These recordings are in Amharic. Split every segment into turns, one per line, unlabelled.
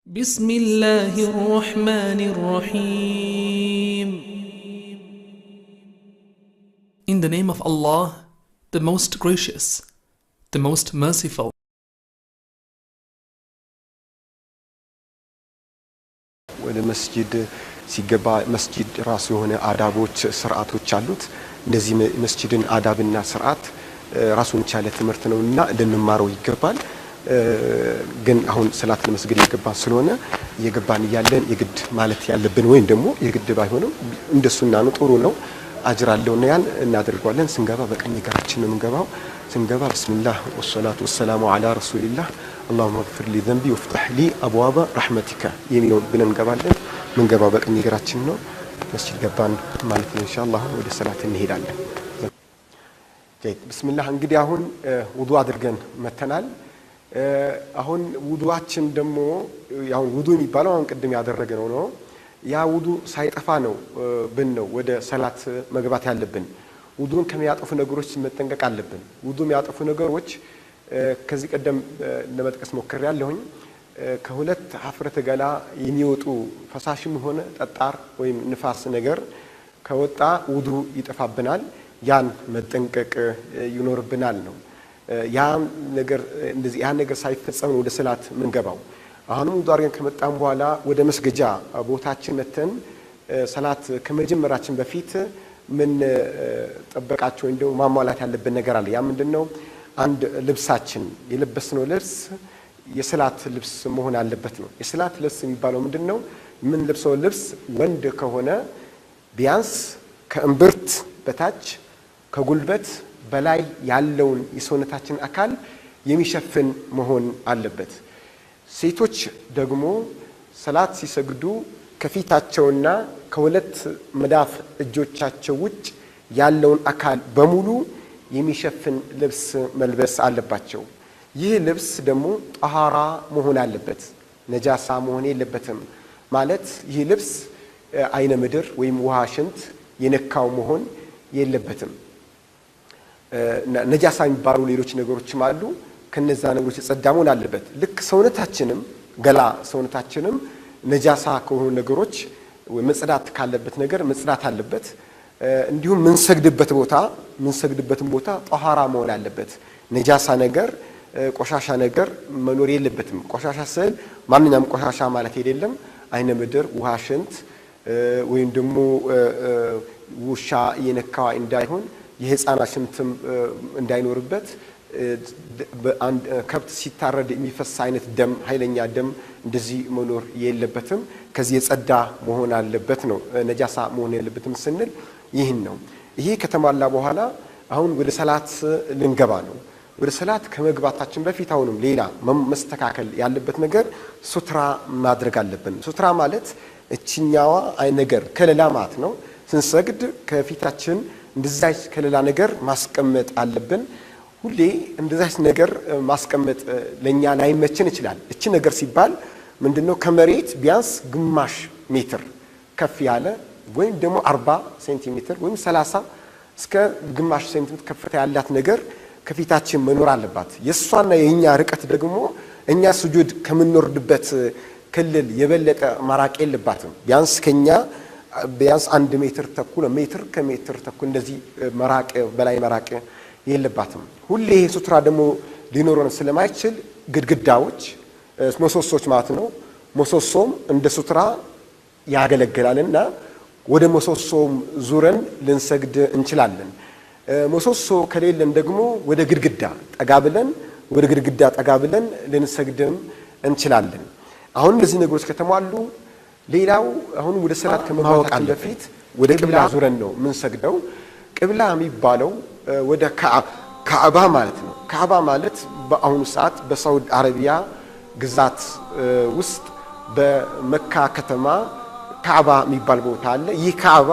بسم الله الرحمن الرحيم.
In the name of Allah, the most gracious, the most merciful.
ወደ መስጂድ ሲገባ መስጂድ ራሱ የሆነ አዳቦች፣ ስርዓቶች አሉት። እንደዚህ መስጂድን አዳብና ስርዓት ራሱን የቻለ ትምህርት ነውና ልንማረው ይገባል። ግን አሁን ሰላት ለመስገድ እየገባን ስለሆነ እየገባን እያለን የግድ ማለት ያለብን ወይም ደግሞ የግድ ባይሆንም እንደ ሱና ነው፣ ጥሩ ነው፣ አጅር አለውና ያን እናደርገዋለን። ስንገባ በቀኝ እግራችን ነው የምንገባው። ስንገባ ብስሚላህ ወሰላቱ ወሰላሙ ዐላ ረሱሊላህ አላሁመ ግፊር ሊ ዘንቢ ወፍተሕ ሊ አብዋበ ረሕመቲከ የሚለውን ብለን እንገባለን። ምንገባው በቀኝ እግራችን ነው። መስጂድ ገባን ማለት ነው። ኢንሻአላህ አሁን ወደ ሰላት እንሄዳለን። ብስሚላህ እንግዲህ አሁን ውዱ አድርገን መተናል። አሁን ውዱአችን ደግሞ አሁን ውዱ የሚባለው አሁን ቅድም ያደረግነው ነው። ያ ውዱ ሳይጠፋ ነው ብን ነው ወደ ሰላት መግባት ያለብን። ውዱን ከሚያጠፉ ነገሮች መጠንቀቅ አለብን። ውዱ የሚያጠፉ ነገሮች ከዚህ ቀደም ለመጥቀስ ሞክሬያለሁኝ። ከሁለት ሀፍረተ ገላ የሚወጡ ፈሳሽም ሆነ ጠጣር ወይም ንፋስ ነገር ከወጣ ውዱ ይጠፋብናል። ያን መጠንቀቅ ይኖርብናል ነው። ያ ነገር እንደዚህ ያ ነገር ሳይፈጸም ነው ወደ ሰላት ምንገባው። አሁንም ውዱ አድርገን ከመጣን በኋላ ወደ መስገጃ ቦታችን መተን ሰላት ከመጀመራችን በፊት ምን ጠበቃቸው ወይም ደግሞ ማሟላት ያለብን ነገር አለ። ያ ምንድነው? አንድ ልብሳችን የለበስነው ልብስ የሰላት ልብስ መሆን አለበት ነው። የሰላት ልብስ የሚባለው ምንድነው? ምን ለብሰው ልብስ ወንድ ከሆነ ቢያንስ ከእምብርት በታች ከጉልበት በላይ ያለውን የሰውነታችን አካል የሚሸፍን መሆን አለበት። ሴቶች ደግሞ ሰላት ሲሰግዱ ከፊታቸውና ከሁለት መዳፍ እጆቻቸው ውጭ ያለውን አካል በሙሉ የሚሸፍን ልብስ መልበስ አለባቸው። ይህ ልብስ ደግሞ ጠሃራ መሆን አለበት፣ ነጃሳ መሆን የለበትም። ማለት ይህ ልብስ አይነ ምድር ወይም ውሃ ሽንት የነካው መሆን የለበትም። ነጃሳ የሚባሉ ሌሎች ነገሮችም አሉ። ከነዛ ነገሮች የጸዳ መሆን አለበት። ልክ ሰውነታችንም ገላ ሰውነታችንም ነጃሳ ከሆኑ ነገሮች መጽዳት ካለበት ነገር መጽዳት አለበት። እንዲሁም ምንሰግድበት ቦታ ምንሰግድበትን ቦታ ጠሃራ መሆን አለበት። ነጃሳ ነገር ቆሻሻ ነገር መኖር የለበትም። ቆሻሻ ስል ማንኛውም ቆሻሻ ማለት አይደለም። አይነ ምድር፣ ውሃ፣ ሽንት ወይም ደግሞ ውሻ የነካው እንዳይሆን የህፃናት ሽንትም እንዳይኖርበት፣ ከብት ሲታረድ የሚፈስ አይነት ደም፣ ኃይለኛ ደም እንደዚህ መኖር የለበትም። ከዚህ የጸዳ መሆን አለበት ነው። ነጃሳ መሆን የለበትም ስንል ይህን ነው። ይሄ ከተሟላ በኋላ አሁን ወደ ሰላት ልንገባ ነው። ወደ ሰላት ከመግባታችን በፊት አሁንም ሌላ መስተካከል ያለበት ነገር ሱትራ ማድረግ አለብን። ሱትራ ማለት እችኛዋ ነገር ከለላ ማለት ነው። ስንሰግድ ከፊታችን እንደዛች ከለላ ነገር ማስቀመጥ አለብን። ሁሌ እንደዛች ነገር ማስቀመጥ ለኛ ላይመችን ይችላል። እቺ ነገር ሲባል ምንድነው? ከመሬት ቢያንስ ግማሽ ሜትር ከፍ ያለ ወይም ደግሞ 40 ሴንቲሜትር ወይም 30 እስከ ግማሽ ሴንቲሜትር ከፍታ ያላት ነገር ከፊታችን መኖር አለባት። የሷና የኛ ርቀት ደግሞ እኛ ስጁድ ከምንወርድበት ክልል የበለጠ መራቅ የለባትም። ቢያንስ ከኛ ቢያንስ 1 ሜትር ተኩል ሜትር ከሜትር ተኩል እንደዚህ መራቅ በላይ መራቅ የለባትም። ሁሌ ይሄ ሱትራ ደግሞ ሊኖረን ስለማይችል ግድግዳዎች ምሰሶች ማለት ነው። ምሰሶም እንደ ሱትራ ያገለግላልና ወደ ምሰሶም ዙረን ልንሰግድ እንችላለን። ምሰሶ ከሌለን ደግሞ ወደ ግድግዳ ጠጋ ብለን ወደ ግድግዳ ጠጋ ብለን ልንሰግድም እንችላለን። አሁን እነዚህ ነገሮች ከተሟሉ ሌላው አሁን ወደ ሰላት ከመግባታችን በፊት ወደ ቅብላ ዙረን ነው የምንሰግደው። ቅብላ የሚባለው ወደ ካዕባ ማለት ነው። ካዕባ ማለት በአሁኑ ሰዓት በሳውዲ አረቢያ ግዛት ውስጥ በመካ ከተማ ካዕባ የሚባል ቦታ አለ። ይህ ካዕባ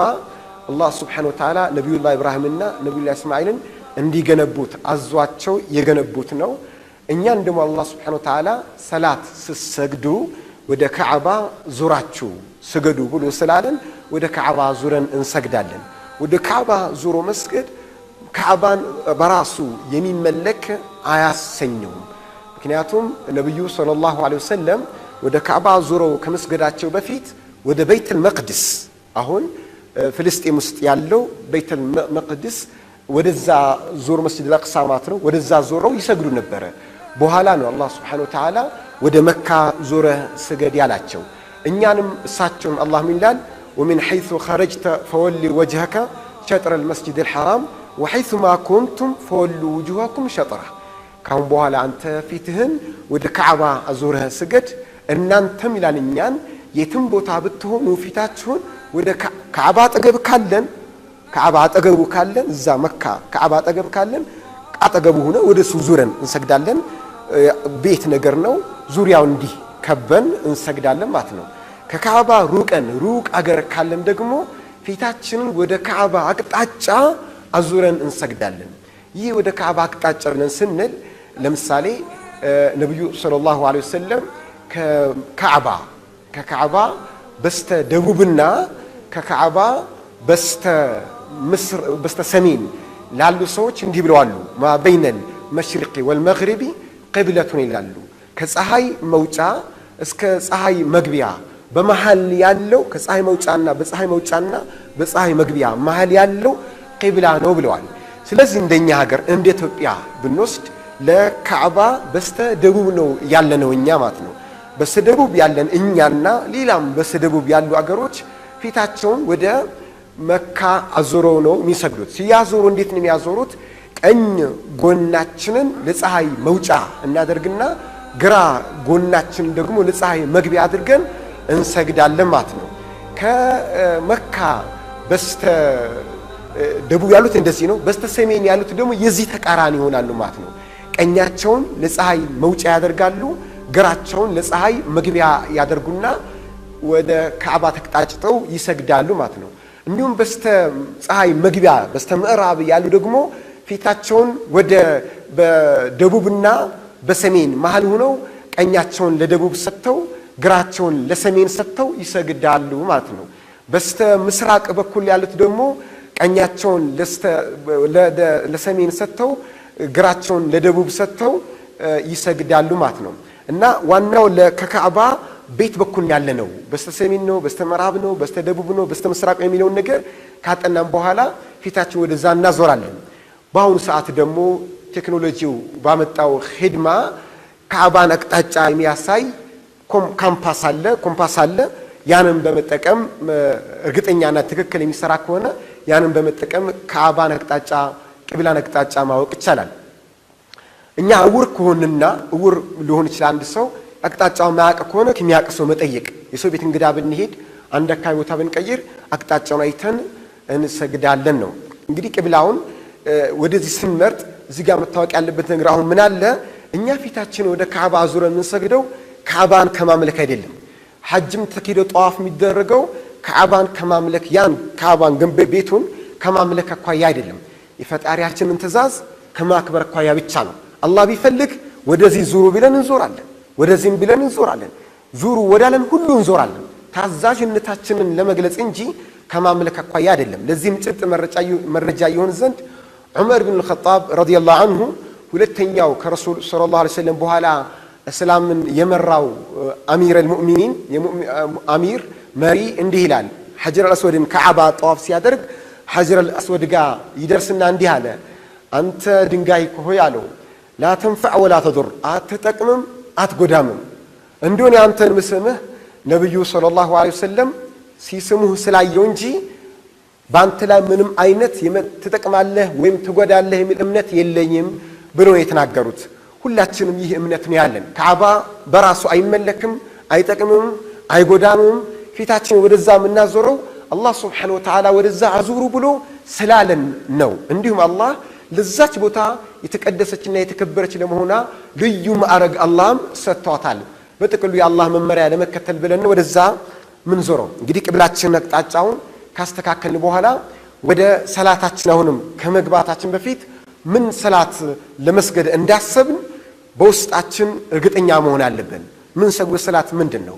አላህ Subhanahu Wa Ta'ala ነብዩላህ ኢብራሂምና ነብዩላህ እስማኤልን እንዲገነቡት አዟቸው የገነቡት ነው። እኛን ደግሞ አላህ Subhanahu Wa Ta'ala ሰላት ስትሰግዱ ወደ ካዕባ ዙራችሁ ስገዱ ብሎ ስላለን ወደ ካዕባ ዙረን እንሰግዳለን። ወደ ካዕባ ዙሮ መስገድ ካዕባን በራሱ የሚመለክ አያሰኘውም። ምክንያቱም ነብዩ ሰለላሁ ዐለይሂ ወሰለም ወደ ካዕባ ዞረው ከመስገዳቸው በፊት ወደ ቤተል መቅድስ፣ አሁን ፍልስጤም ውስጥ ያለው ቤተል መቅድስ፣ ወደዛ ዞር፣ መስጂድ አልአቅሳ ማለት ነው። ወደዛ ዞረው ይሰግዱ ነበረ። በኋላ ነው አላህ ስብሓነሁ ወተዓላ ወደ መካ ዞረህ ስገድ ያላቸው። እኛንም እሳቸውን አላህ ምን ይላል? ወሚን ሐይሱ ኸረጅተ ፈወሊ ወጅሀከ ሸጥረ ልመስጂድ ልሐራም ወሐይሱማ ኩንቱም ፈወሉ ውጁሃኩም ሸጥራ። ካሁን በኋላ አንተ ፊትህን ወደ ካዕባ አዞረህ ስገድ፣ እናንተም ይላል እኛን፣ የትም ቦታ ብትሆኑ ፊታችሁን ወደ ካዕባ አጠገብ ካለን፣ ካዕባ አጠገቡ ካለን፣ እዛ መካ ካዕባ አጠገብ ካለን አጠገቡ ሆነ ወደ እሱ ዙረን እንሰግዳለን። ቤት ነገር ነው። ዙሪያውን እንዲህ ከበን እንሰግዳለን ማለት ነው። ከካዕባ ሩቀን ሩቅ አገር ካለን ደግሞ ፊታችንን ወደ ካዕባ አቅጣጫ አዙረን እንሰግዳለን። ይህ ወደ ካዕባ አቅጣጫ ብለን ስንል ለምሳሌ ነቢዩ ሰለላሁ ዐለይሂ ወሰለም ከካዕባ በስተ ደቡብና ከካዕባ በስተ ሰሜን ላሉ ሰዎች እንዲህ ብለዋሉ። ማ በይነል መሽሪቂ ወልመግሪቢ ቅብለቱን ይላሉ። ከፀሐይ መውጫ እስከ ፀሐይ መግቢያ በመሃል ያለው፣ ከፀሐይ መውጫና በፀሐይ መውጫና በፀሐይ መግቢያ መሃል ያለው ቂብላ ነው ብለዋል። ስለዚህ እንደኛ ሀገር እንደ ኢትዮጵያ ብንወስድ ለካዕባ በስተ ደቡብ ነው ያለነው እኛ ማለት ነው። በስተ ደቡብ ያለን እኛና ሌላም በስተ ደቡብ ያሉ አገሮች ፊታቸውን ወደ መካ አዞረው ነው የሚሰግዱት። ሲያዞሩ እንዴት ነው የሚያዞሩት? ቀኝ ጎናችንን ለፀሐይ መውጫ እናደርግና ግራ ጎናችንን ደግሞ ለፀሐይ መግቢያ አድርገን እንሰግዳለን ማለት ነው። ከመካ በስተ ደቡብ ያሉት እንደዚህ ነው። በስተ ሰሜን ያሉት ደግሞ የዚህ ተቃራኒ ይሆናሉ ማለት ነው። ቀኛቸውን ለፀሐይ መውጫ ያደርጋሉ፣ ግራቸውን ለፀሐይ መግቢያ ያደርጉና ወደ ካዕባ ተቅጣጭተው ይሰግዳሉ ማለት ነው። እንዲሁም በስተ ፀሐይ መግቢያ በስተ ምዕራብ ያሉ ደግሞ ፊታቸውን ወደ በደቡብና በሰሜን መሀል ሆነው ቀኛቸውን ለደቡብ ሰጥተው ግራቸውን ለሰሜን ሰጥተው ይሰግዳሉ ማለት ነው። በስተ ምስራቅ በኩል ያሉት ደግሞ ቀኛቸውን ለሰሜን ሰጥተው ግራቸውን ለደቡብ ሰጥተው ይሰግዳሉ ማለት ነው። እና ዋናው ከካዕባ ቤት በኩል ያለ ነው። በስተ ሰሜን ነው፣ በስተ ምዕራብ ነው፣ በስተ ደቡብ ነው፣ በስተ ምስራቅ ነው የሚለውን ነገር ካጠናም በኋላ ፊታችን ወደዛ እናዞራለን። በአሁኑ ሰዓት ደግሞ ቴክኖሎጂው ባመጣው ሂድማ ካዕባን አቅጣጫ የሚያሳይ ካምፓስ አለ፣ ኮምፓስ አለ። ያንን በመጠቀም እርግጠኛና ትክክል የሚሰራ ከሆነ ያንን በመጠቀም ካዕባን አቅጣጫ፣ ቅብላን አቅጣጫ ማወቅ ይቻላል። እኛ እውር ከሆንና እውር ሊሆን ይችላል፣ አንድ ሰው አቅጣጫውን ማያውቅ ከሆነ ከሚያውቅ ሰው መጠየቅ። የሰው ቤት እንግዳ ብንሄድ፣ አንድ አካባቢ ቦታ ብንቀይር አቅጣጫውን አይተን እንሰግዳለን ነው። እንግዲህ ቅብላውን ወደዚህ ስንመርጥ እዚህ ጋር መታወቅ ያለበት ነገር አሁን ምን አለ? እኛ ፊታችን ወደ ካዕባ አዙረን የምንሰግደው ካዕባን ከማምለክ አይደለም። ሐጅም ተኪዶ ጠዋፍ የሚደረገው ካዕባን ከማምለክ፣ ያን ካዕባን ግንብ ቤቱን ከማምለክ አኳያ አይደለም። የፈጣሪያችንን ትእዛዝ ከማክበር አኳያ ብቻ ነው። አላህ ቢፈልግ ወደዚህ ዙሩ ብለን እንዞራለን፣ ወደዚህም ብለን እንዞራለን፣ ዙሩ ወዳለን ሁሉ እንዞራለን። ታዛዥነታችንን ለመግለጽ እንጂ ከማምለክ አኳያ አይደለም። ለዚህም ጭብጥ መረጃ ይሆን ዘንድ ዑመር ብን ልኸጣብ ረዲየላሁ አንሁ፣ ሁለተኛው ከረሱል ሰለላሁ ዐለይሂ ወሰለም በኋላ እስላምን የመራው አሚር አልሙእሚኒን፣ አሚር መሪ፣ እንዲህ ይላል። ሐጀር አልአስወድን ከዓባ ጠዋፍ ሲያደርግ ሐጀር አልአስወድ ጋር ይደርስና እንዲህ አለ። አንተ ድንጋይ ሆይ አለው፣ ላ ተንፈዕ ወላ ተዱር፣ አትጠቅምም አትጎዳምም። እንዲሁን የአንተን ምስምህ ነቢዩ ሰለላሁ ዐለይሂ ወሰለም ሲስሙህ ስላየው እንጂ በአንተ ላይ ምንም አይነት ትጠቅማለህ ወይም ትጎዳለህ የሚል እምነት የለኝም ብሎ ነው የተናገሩት። ሁላችንም ይህ እምነት ነው ያለን። ካዕባ በራሱ አይመለክም፣ አይጠቅምም፣ አይጎዳምም። ፊታችን ወደዛ የምናዞረው አላህ ስብሓነሁ ወተዓላ ወደዛ አዙሩ ብሎ ስላለን ነው። እንዲሁም አላህ ለዛች ቦታ የተቀደሰችና የተከበረች ለመሆኗ ልዩ ማዕረግ አላህም ሰጥቷታል። በጥቅሉ የአላህ መመሪያ ለመከተል ብለን ወደዛ ምንዞረው። እንግዲህ ቅብላችንን አቅጣጫውን ካስተካከልን በኋላ ወደ ሰላታችን አሁንም ከመግባታችን በፊት ምን ሰላት ለመስገድ እንዳሰብን በውስጣችን እርግጠኛ መሆን አለብን። ምን ሰግዶ ሰላት ምንድን ነው?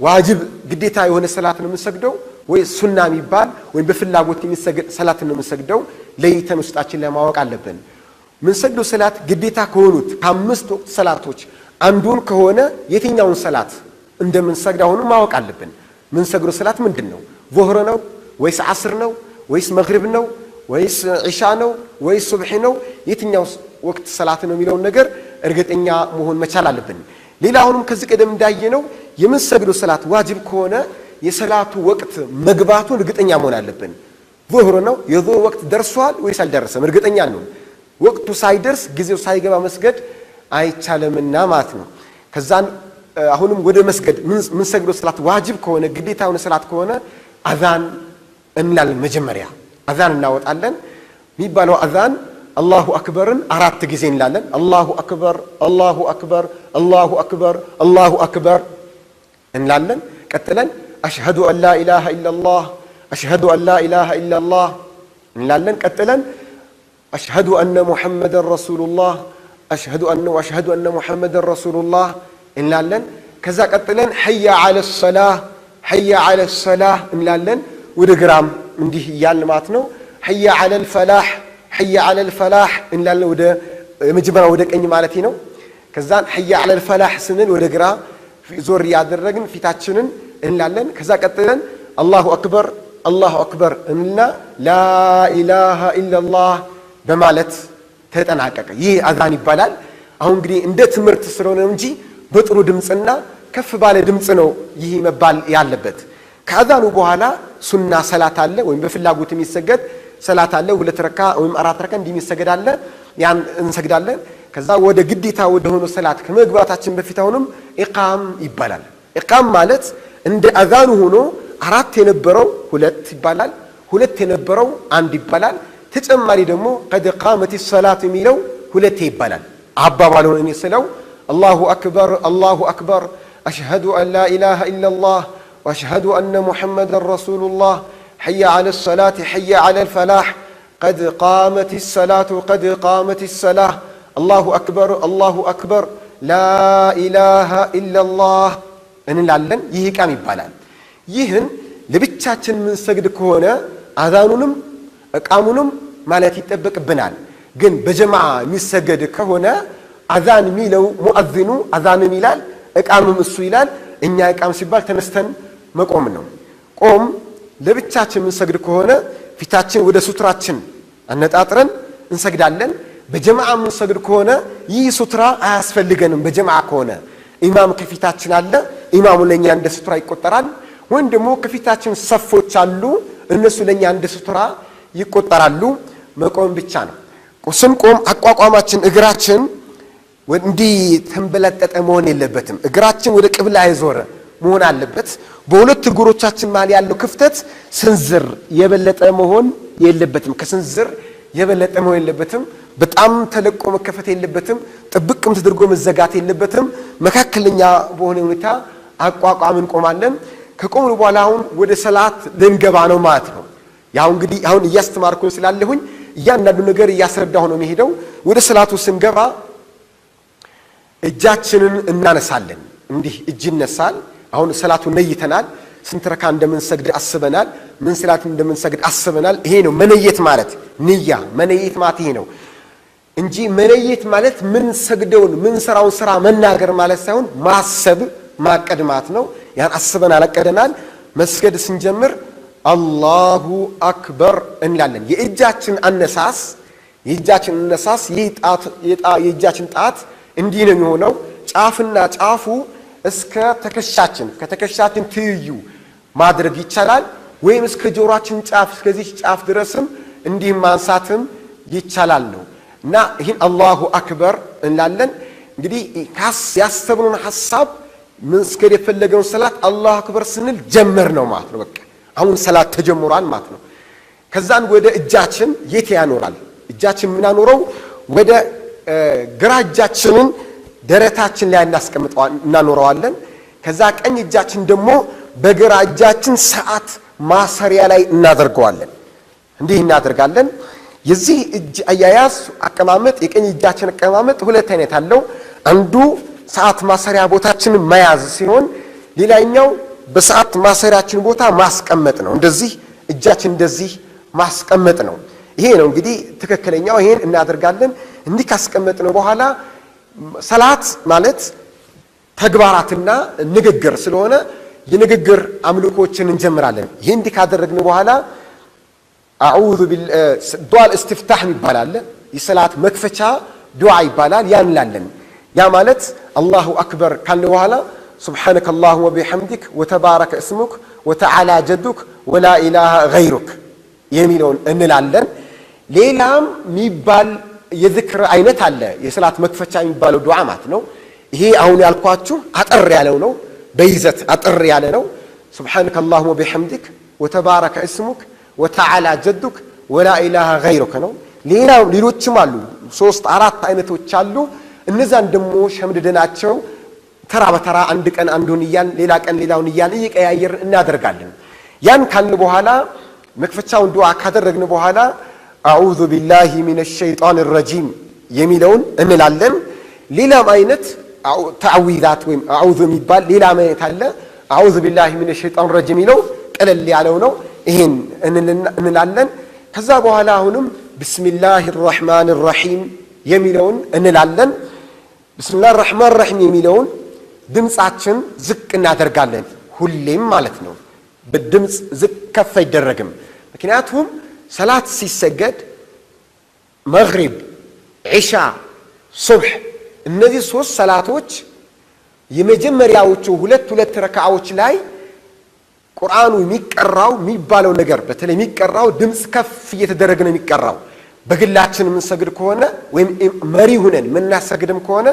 ዋጅብ ግዴታ የሆነ ሰላት ነው የምንሰግደው ወይ ሱና የሚባል ወይም በፍላጎት የሚሰገድ ሰላት ነው የምንሰግደው? ለይተን ውስጣችን ላይ ማወቅ አለብን። ምንሰግደው ሰላት ግዴታ ከሆኑት ከአምስት ወቅት ሰላቶች አንዱን ከሆነ የትኛውን ሰላት እንደምንሰግድ አሁንም ማወቅ አለብን። ምንሰግደው ሰላት ምንድን ነው? ዙህር ነው ወይስ ዓስር ነው ወይስ መግሪብ ነው ወይስ ዒሻ ነው ወይስ ሱብሒ ነው? የትኛው ወቅት ሰላት ነው የሚለውን ነገር እርግጠኛ መሆን መቻል አለብን። ሌላ አሁንም ከዚህ ቀደም እንዳየነው የምንሰግደው ሰላት ዋጅብ ከሆነ የሰላቱ ወቅት መግባቱን እርግጠኛ መሆን አለብን። ዙህር ነው፣ የዙህር ወቅት ደርሷል ወይስ አልደረሰም? እርግጠኛ ነው። ወቅቱ ሳይደርስ ጊዜው ሳይገባ መስገድ አይቻልምና ማለት ነው። ከዛን አሁንም ወደ መስገድ ምንሰግደው ሰላት ዋጅብ ከሆነ ግዴታ የሆነ ሰላት ከሆነ አዛን እንላለን። መጀመሪያ አዛን እናወጣለን። የሚባለው አዛን አላሁ አክበርን 4 ጊዜ እንላለን። አላሁ አክበር፣ አላሁ አክበር፣ አላሁ አክበር፣ አላሁ አክበር እንላለን። ቀጥለን አሽሀዱ አን ላ ኢላሃ ኢለላህ፣ አሽሀዱ አን ላ ኢላሃ ኢለላህ እንላለን። ቀጥለን አሽሀዱ አነ ሙሐመደን ረሱሉላህ፣ አሽሀዱ አነ ወአሽሀዱ አነ ሙሐመደን ረሱሉላህ እንላለን። ከዛ ቀጥለን ሐያ ዐለ ሰላህ፣ ሐያ ዐለ ሰላህ እንላለን። ወደ ግራም እንዲህ እያልን ማለት ነው። ሐያ ዐለል ፈላህ፣ ሐያ ዐለል ፈላህ እንላለን። ወደ መጀመሪያ ወደ ቀኝ ማለት ነው። ከዛን ሐያ ዐለል ፈላህ ስንል ወደ ግራ ዞር እያደረግን ፊታችንን እንላለን። ከዛ ቀጥለን አላሁ አክበር፣ አላሁ አክበር እንልና ላ ኢላሃ ኢለላህ በማለት ተጠናቀቀ። ይህ አዛን ይባላል። አሁን እንግዲህ እንደ ትምህርት ስለሆነ እንጂ በጥሩ ድምጽና ከፍ ባለ ድምጽ ነው ይህ መባል ያለበት። ከአዛኑ በኋላ ሱና ሰላት አለ፣ ወይም በፍላጎት የሚሰገድ ሰላት አለ። 2 ረካ ወይም 4 ረካ እንዲህ የሚሰገድ አለ። ያን እንሰግዳለን። ከዛ ወደ ግዴታ ወደ ሆነው ሰላት ከመግባታችን በፊት አሁንም ኢቃም ይባላል። ኢቃም ማለት እንደ አዛኑ ሆኖ 4 የነበረው 2 ይባላል፣ 2 የነበረው 1 ይባላል። ተጨማሪ ደግሞ ቀድ ቃመት ሰላት የሚለው 2 ይባላል። አባባሉን እኔ ስለው አላሁ አክበር፣ አላሁ አክበር፣ አሽሀዱ አን ላ ኢላሃ ኢለላህ ወአሽሀዱ አነ ሙሐመደን ረሱሉላህ፣ ሐያ ዐለ ሰላት፣ ሐያ ዐለ ልፈላህ፣ ቀድ ቃመት ሰላቱ፣ ቀድ ቃመት ሰላህ፣ አላሁ አክበር፣ አላሁ አክበር፣ ላ ኢላሃ ኢለላህ እንላለን። ይህ ኢቃም ይባላል። ይህን ለብቻችን ምንሰግድ ከሆነ አዛኑንም እቃሙንም ማለት ይጠበቅብናል። ግን በጀማዓ የሚሰገድ ከሆነ አዛን የሚለው ሙአዚኑ አዛንም ይላል፣ እቃምም እሱ ይላል። እኛ እቃም ሲባል ተነስተን መቆም ነው። ቆም ለብቻችን ምንሰግድ ከሆነ ፊታችን ወደ ሱትራችን አነጣጥረን እንሰግዳለን። በጀማዓ ምንሰግድ ከሆነ ይህ ሱትራ አያስፈልገንም። በጀማዓ ከሆነ ኢማም ከፊታችን አለ፣ ኢማሙ ለኛ እንደ ሱትራ ይቆጠራል። ወይም ደግሞ ከፊታችን ሰፎች አሉ፣ እነሱ ለኛ እንደ ሱትራ ይቆጠራሉ። መቆም ብቻ ነው። ስንቆም አቋቋማችን እግራችን እንዲህ ተንበለጠጠ መሆን የለበትም። እግራችን ወደ ቅብላ የዞረ መሆን አለበት። በሁለት እግሮቻችን መሃል ያለው ክፍተት ስንዝር የበለጠ መሆን የለበትም። ከስንዝር የበለጠ መሆን የለበትም። በጣም ተለቆ መከፈት የለበትም። ጥብቅም ተደርጎ መዘጋት የለበትም። መካከለኛ በሆነ ሁኔታ አቋቋም እንቆማለን። ከቆምን በኋላ አሁን ወደ ሰላት ልንገባ ነው ማለት ነው። ያው እንግዲህ አሁን እያስተማርኩኝ ስላለሁኝ እያንዳንዱ ነገር እያስረዳሁ ነው የሚሄደው። ወደ ሰላቱ ስንገባ እጃችንን እናነሳለን። እንዲህ እጅ ይነሳል። አሁን ሰላቱን ነይተናል። ስንት ረካ እንደምንሰግድ አስበናል። ምን ሰላት እንደምንሰግድ አስበናል። ይሄ ነው መነየት ማለት፣ ንያ መነየት ማለት ይሄ ነው እንጂ መነየት ማለት ምን ሰግደውን ምን ስራውን ስራ መናገር ማለት ሳይሆን ማሰብ ማቀድ ማለት ነው። ያን አስበናል አቀደናል። መስገድ ስንጀምር አላሁ አክበር እንላለን። የእጃችን አነሳስ የእጃችን ጣት እንዲህ ነው የሚሆነው። ጫፍና ጫፉ እስከ ትከሻችን ከትከሻችን ትይዩ ማድረግ ይቻላል። ወይም እስከ ጆሮአችን ጫፍ እስከዚህ ጫፍ ድረስም እንዲህ ማንሳትም ይቻላል ነው። እና ይሄን አላሁ አክበር እንላለን። እንግዲህ ያሰብነውን ሐሳብ መስገድ የፈለገውን ሰላት አላሁ አክበር ስንል ጀመር ነው ማለት ነው። በቃ አሁን ሰላት ተጀምሯል ማለት ነው። ከዛን ወደ እጃችን የት ያኖራል? እጃችን የምናኖረው ወደ ግራ እጃችንን ደረታችን ላይ እናኖረዋለን። ከዛ ቀኝ እጃችን ደግሞ በግራ እጃችን ሰዓት ማሰሪያ ላይ እናደርገዋለን። እንዲህ እናደርጋለን። የዚህ እጅ አያያዝ አቀማመጥ የቀኝ እጃችን አቀማመጥ ሁለት አይነት አለው። አንዱ ሰዓት ማሰሪያ ቦታችንን መያዝ ሲሆን ሌላኛው በሰዓት ማሰሪያችን ቦታ ማስቀመጥ ነው። እንደዚህ እጃችን እንደዚህ ማስቀመጥ ነው። ይሄ ነው እንግዲህ ትክክለኛው። ይሄን እናደርጋለን። እንዲህ ካስቀመጥነው በኋላ ሰላት ማለት ተግባራትና ንግግር ስለሆነ የንግግር አምልኮችን እንጀምራለን። ይህ እንዲህ ካደረግን በኋላ አዑዙ ዱዓል እስትፍታህ ይባላል አለ። የሰላት መክፈቻ ዱዓ ይባላል። ያ እንላለን። ያ ማለት الله أكبر ካልን በኋላ سبحانك اللهم وبحمدك وتبارك اسمك وتعالى جدك ولا إله غيرك የሚለውን እንላለን። ሌላም የሚባል የዝክር አይነት አለ። የሰላት መክፈቻ የሚባለው ዱዓ ማለት ነው። ይሄ አሁን ያልኳችሁ አጠር ያለው ነው። በይዘት አጠር ያለ ነው። سبحانك اللهم وبحمدك وتبارك اسمك وتعالى جدك ولا إله غيرك ነው። ሌላ ሌሎችም አሉ። ሶስት አራት አይነቶች አሉ። እነዛን ደግሞ ሸምድደናቸው ተራ በተራ አንድ ቀን አንዱን እያልን፣ ሌላ ቀን ሌላውን እያልን እየቀያየርን እናደርጋለን። ያን ካልን በኋላ፣ መክፈቻውን ዱዓ ካደረግን በኋላ أعوذ بالله من الشيطان الرجيم የሚለውን እንላለን። ሌላም አይነት ተዓዊዛት ወይም አዑዙ የሚባል ሌላም አይነት አለ። أعوذ بالله من الشيطان الرجيم የሚለው ቀለል ያለው ነው። ይሄን እንላለን። ከዛ በኋላ አሁንም بسم الله الرحمن الرحيم የሚለውን እንላለን። بسم الله الرحمن الرحيم የሚለውን ድምፃችን ዝቅ እናደርጋለን። ሁሌም ማለት ነው። በድምፅ ዝቅ ከፍ አይደረግም። ምክንያቱም ሰላት ሲሰገድ መግሪብ፣ ዒሻ፣ ሱብሕ እነዚህ ሶስት ሰላቶች የመጀመሪያዎቹ ሁለት ሁለት ረክዓዎች ላይ ቁርአኑ የሚቀራው፣ የሚባለው ነገር፣ በተለይ የሚቀራው ድምፅ ከፍ እየተደረገ ነው የሚቀራው። በግላችን የምንሰግድ ከሆነ ወይም መሪ ሁነን የምናሰግድም ከሆነ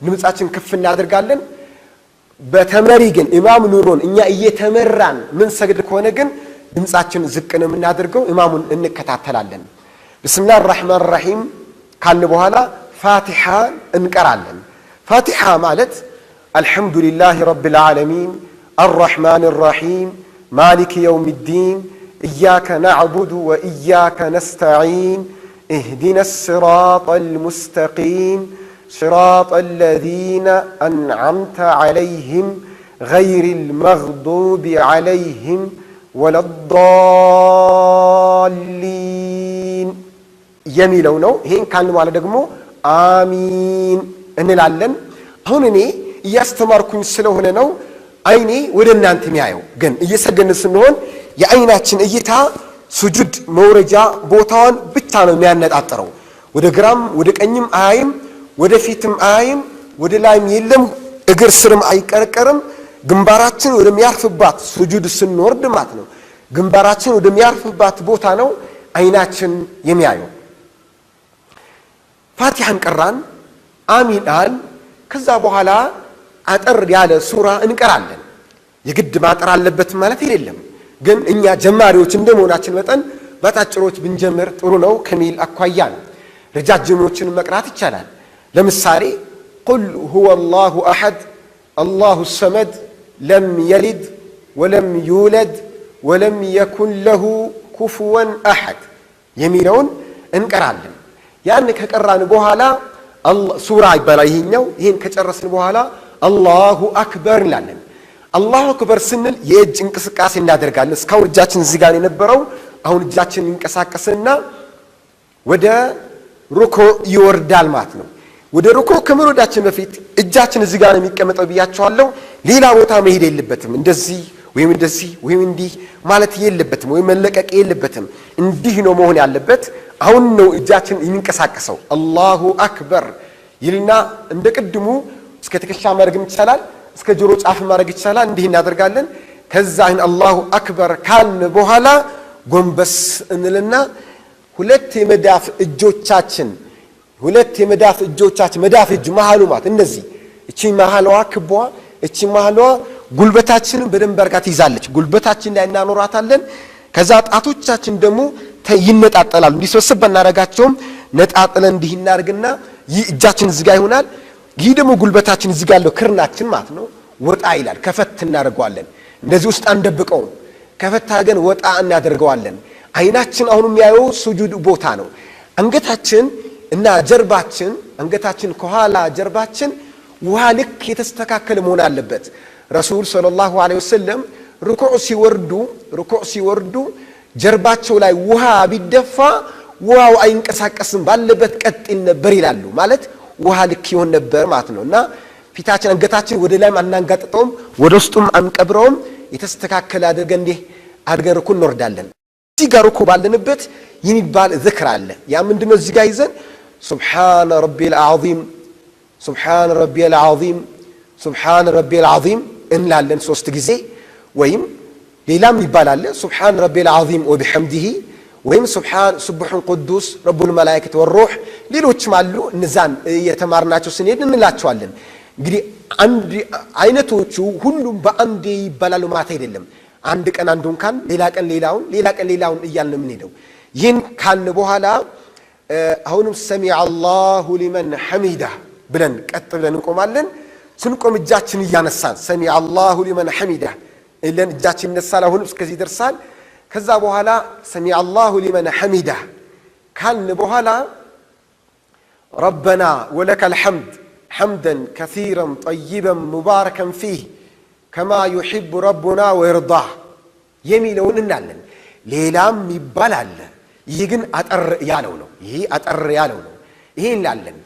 ድምፃችን ከፍ እናደርጋለን። በተመሪ ግን፣ ኢማም ኑሮን እኛ እየተመራን ምንሰግድ ከሆነ ግን ድምፃችን ዝቅ ነው የምናደርገው። ኢማሙን እንከታተላለን። بسم الله الرحمن الرحيم ካልን በኋላ ፋቲሓ እንቀራለን። ፋቲሓ ማለት الحمد لله رب العالمين الرحمن الرحيم مالك يوم الدين إياك نعبد وإياك نستعين اهدنا الصراط المستقيم صراط الذين أنعمت عليهم غير المغضوب عليهم ولا الضالين የሚለው ነው። ይሄን ካልን በኋላ ደግሞ አሚን እንላለን። አሁን እኔ እያስተማርኩኝ ስለሆነ ነው አይኔ ወደ እናንተ የሚያየው። ግን እየሰገድን ስንሆን የአይናችን እይታ ሱጁድ መውረጃ ቦታዋን ብቻ ነው የሚያነጣጥረው። ወደ ግራም ወደ ቀኝም አያይም፣ ወደ ፊትም አያይም፣ ወደ ላይም የለም፣ እግር ስርም አይቀረቀርም። ግንባራችን ወደሚያርፍባት ሱጁድ ስንወርድ ማለት ነው። ግንባራችን ወደሚያርፍባት ቦታ ነው አይናችን የሚያየው። ፋቲሐን ቀራን፣ አሚን አል። ከዛ በኋላ አጠር ያለ ሱራ እንቀራለን። የግድ ማጠር አለበት ማለት የለም። ግን እኛ ጀማሪዎች እንደመሆናችን መጠን በአጫጭሮች ብንጀምር ጥሩ ነው ከሚል አኳያ ነው። ረጃጅሞችን መቅራት ይቻላል። ለምሳሌ قل هو الله أحد الله الصمد لم يلد ولم يولد ولم يكن له كفوا أحد የሚለውን እንቀራለን። ያን ከቀራን በኋላ፣ ሱራ ይባላል ይሄኛው። ይሄን ከጨረስን በኋላ الله أكبر እንላለን። الله أكبر ስንል የእጅ እንቅስቃሴ እናደርጋለን። እስካሁን እጃችን እዚህ ጋር የነበረው አሁን እጃችን ይንቀሳቀስና ወደ ሩኩዕ ይወርዳል ማለት ነው። ወደ ሩኩዕ ከመውረዳችን በፊት እጃችን እዚህ ጋር ነው የሚቀመጠው ብያቸዋለሁ። ሌላ ቦታ መሄድ የለበትም። እንደዚህ ወይም እንደዚህ ወይም እንዲህ ማለት የለበትም፣ ወይም መለቀቅ የለበትም። እንዲህ ነው መሆን ያለበት። አሁን ነው እጃችን የሚንቀሳቀሰው። الله أكبر ይልና እንደ ቅድሙ እስከ ትከሻ ማድረግም ይቻላል፣ እስከ ጆሮ ጫፍ ማድረግ ይቻላል። እንዲህ እናደርጋለን። ከዛ ይህን الله أكبر ካልን በኋላ ጎንበስ እንልና ሁለት የመዳፍ እጆቻችን፣ መዳፍ እጅ መሃሉ ማለት እንደዚህ፣ እቺ መሃሏ ክቧ፣ እቺ መሃሏ ጉልበታችንን በደንብ አድርጋ ትይዛለች። ጉልበታችን ላይ እናኖራታለን። ከዛ ጣቶቻችን ደግሞ ይነጣጠላሉ። እንዲህ ስብስብ እናደርጋቸውም፣ ነጣጥለን እንዲህ እናደርግና ይህ እጃችን እዚህ ጋር ይሆናል። ይህ ደግሞ ጉልበታችን እዚህ ጋር ያለው ክርናችን ማለት ነው ወጣ ይላል። ከፈት እናደርገዋለን። እንደዚህ ውስጥ አንደብቀውም። ከፈት አድርገን ወጣ እናደርገዋለን። አይናችን አሁን የሚያየው ሱጁድ ቦታ ነው። አንገታችን እና ጀርባችን፣ አንገታችን ከኋላ ጀርባችን ውሃ ልክ የተስተካከለ መሆን አለበት። ረሱል صلى الله عليه وسلم ሩኩዕ ሲወርዱ ጀርባቸው ላይ ውሃ ቢደፋ ውሃው አይንቀሳቀስም፣ ባለበት ቀጥ ይል ነበር ይላሉ። ማለት ውሃ ልክ ይሆን ነበር ማለት ነው። እና ፊታችን አንገታችን ወደ ላይም አናንጋጥጠውም፣ ወደ ውስጡም አንቀብረውም። የተስተካከለ አድርገን እንዲህ አድርገን ሩኩ እንወርዳለን። እዚህ ጋር ሩኩ ባለንበት የሚባል ዝክር አለ። ያ ምንድነው? እዚህ ጋር ይዘን سبحان ربي العظيم سبحان ربي العظيم سبحان ربي العظيم እንላለን 3 ጊዜ። ወይም ሌላም ይባላል سبحان ربي العظيم وبحمده ወይም سبحان سبوح قدوس رب الملائكة والروح ሌሎችም አሉ። እነዛን እየተማርናቸው ስንሄድ እንላቸዋለን። እንግዲህ አንድ አይነቶቹ ሁሉም በአንዴ ይባላሉ ማለት አይደለም። አንድ ቀን አንዱን ካልን ሌላ ቀን ሌላውን ሌላ ቀን ሌላውን እያልን ነው የምንሄደው። ይህን ካልን በኋላ አሁንም سمع الله لمن حمده ብለን ቀጥ ብለን እንቆማለን። ስንቆም እጃችን እያነሳን سمع الله لمن حمده እለን እጃችን ይነሳል። አሁንም እስከዚህ ይደርሳል። ከዛ በኋላ سمع الله لمن حمده ካልን በኋላ ربنا ولك الحمد حمدا كثيرا طيبا مباركا فيه كما يحب ربنا ويرضاه የሚለውን እንላለን። ሌላም ይባላል። ይህ ግን አጠር ያለው ነው። ይሄ አጠር ያለው ነው። ይሄ እንላለን።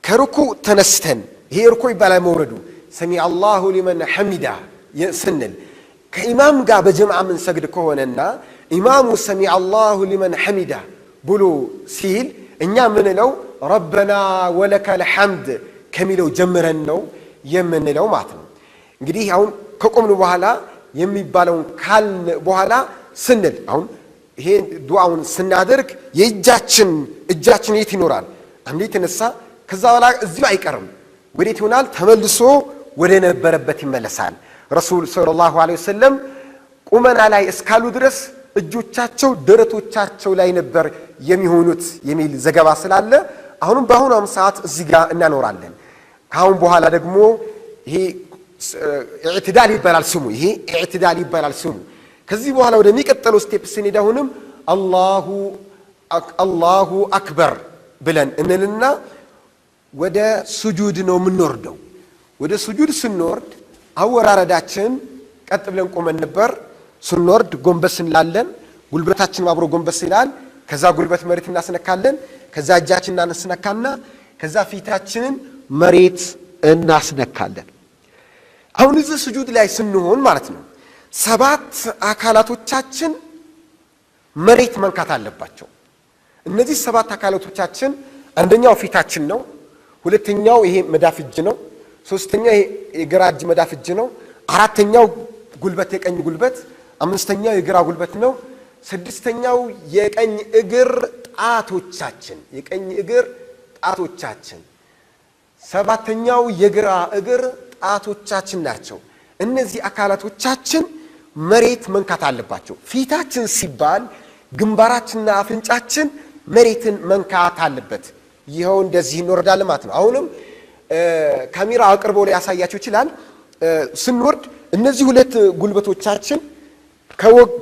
ከሩኩ ተነስተን ይሄ ሩኩ ይባላል መውረዱ ሰሚዐ አላሁ ሊመን ሐሚዳ ስንል ከኢማም ጋር በጀማዓ የምንሰግድ ከሆነና ኢማሙ ሰሚዐ አላሁ ሊመን ሐሚዳ ብሎ ሲል እኛ ምንለው ረበና ወለከል ሐምድ ከሚለው ጀምረን ነው የምንለው ማለት ነው። እንግዲህ አሁን ከቆምን በኋላ የሚባለውን ካልን በኋላ ስንል አሁን ይሄ ዱዓውን ስናደርግ የእጃችን እጃችን የት ይኖራል? አንዴ ተነሳ፣ ከዛ በኋላ እዚሁ አይቀርም። ወዴት ይሆናል? ተመልሶ ወደ ነበረበት ይመለሳል። ረሱል ሰለላሁ ዐለይሂ ወሰለም ቁመና ላይ እስካሉ ድረስ እጆቻቸው ደረቶቻቸው ላይ ነበር የሚሆኑት የሚል ዘገባ ስላለ አሁንም በአሁኗም ሰዓት እዚህ ጋር እናኖራለን። ካሁን በኋላ ደግሞ ይሄ ኢዕቲዳል ይባላል ስሙ። ይሄ ኢዕቲዳል ይባላል ስሙ። ከዚህ በኋላ ወደሚቀጥለው step ስንሄድ አሁንም الله أكبر ብለን እንልና ወደ ሱጁድ ነው የምንወርደው። ወደ ሱጁድ ስንወርድ አወራረዳችን ቀጥ ብለን ቆመን ነበር። ስንወርድ ጎንበስ እንላለን። ጉልበታችን አብሮ ጎንበስ ይላል። ከዛ ጉልበት መሬት እናስነካለን። ከዛ እጃችን እናስነካና ከዛ ፊታችንን መሬት እናስነካለን። አሁን እዚህ ስጁድ ላይ ስንሆን ማለት ነው 7 አካላቶቻችን መሬት መንካት አለባቸው። እነዚህ 7 አካላቶቻችን አንደኛው ፊታችን ነው። ሁለተኛው ይሄ መዳፍ እጅ ነው። ሶስተኛው ይሄ የግራ እጅ መዳፍ እጅ ነው። አራተኛው ጉልበት የቀኝ ጉልበት፣ አምስተኛው የግራ ጉልበት ነው። ስድስተኛው የቀኝ እግር ጣቶቻችን የቀኝ እግር ጣቶቻችን፣ ሰባተኛው የግራ እግር ጣቶቻችን ናቸው። እነዚህ አካላቶቻችን መሬት መንካት አለባቸው። ፊታችን ሲባል ግንባራችንና አፍንጫችን መሬትን መንካት አለበት። ይኸው እንደዚህ እንወርዳለን ማለት ነው። አሁንም ካሜራ አቅርቦ ሊያሳያችሁ ይችላል። ስንወርድ እነዚህ ሁለት ጉልበቶቻችን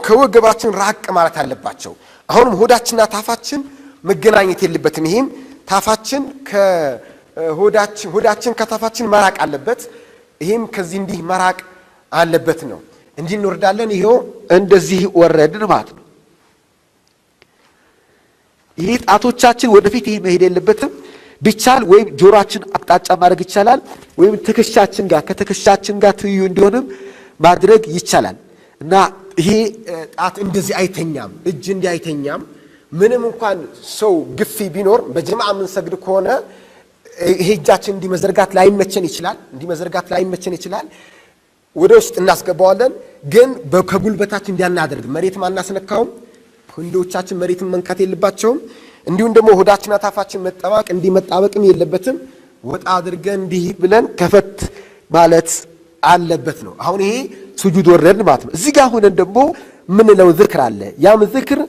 ከወገባችን ራቅ ማለት አለባቸው። አሁንም ሆዳችንና ታፋችን መገናኘት የለበትም። ይሄም ታፋችን ከሆዳችን ሆዳችን ከታፋችን መራቅ አለበት። ይሄም ከዚህ እንዲህ መራቅ አለበት ነው። እንዲህ እንወርዳለን። ይሄው
እንደዚህ ወረድን ማለት ነው። ይሄ ጣቶቻችን ወደፊት ይሄ መሄድ የለበትም። ቢቻል ወይም ጆሮአችን አቅጣጫ ማድረግ ይቻላል፣ ወይም ትከሻችን ጋር ከትከሻችን ጋር ትይዩ እንዲሆንም ማድረግ ይቻላል። እና
ይሄ ጣት እንደዚህ አይተኛም፣ እጅ እንዲህ አይተኛም። ምንም እንኳን ሰው ግፊ ቢኖር በጀማዓ የምንሰግድ ከሆነ ይሄ እጃችን እንዲህ መዘርጋት ላይመቸን ይችላል፣ እንዲህ መዘርጋት ላይመቸን ይችላል። ወደ ውስጥ እናስገባዋለን፣ ግን ከጉልበታችን እንዲያናደርግ መሬትም አናስነካውም። ክንዶቻችን መሬትን መንካት የለባቸውም። እንዲሁም ደግሞ ሆዳችንና ታፋችን መጣበቅ እንዲህ መጣበቅም የለበትም። ወጣ አድርገን እንዲህ ብለን ከፈት ማለት አለበት ነው። አሁን ይሄ
ሱጁድ ወረድን ማለት ነው። እዚህ ጋር ሆነን ደግሞ ምንለው ዝክር አለ። ያም ዝክር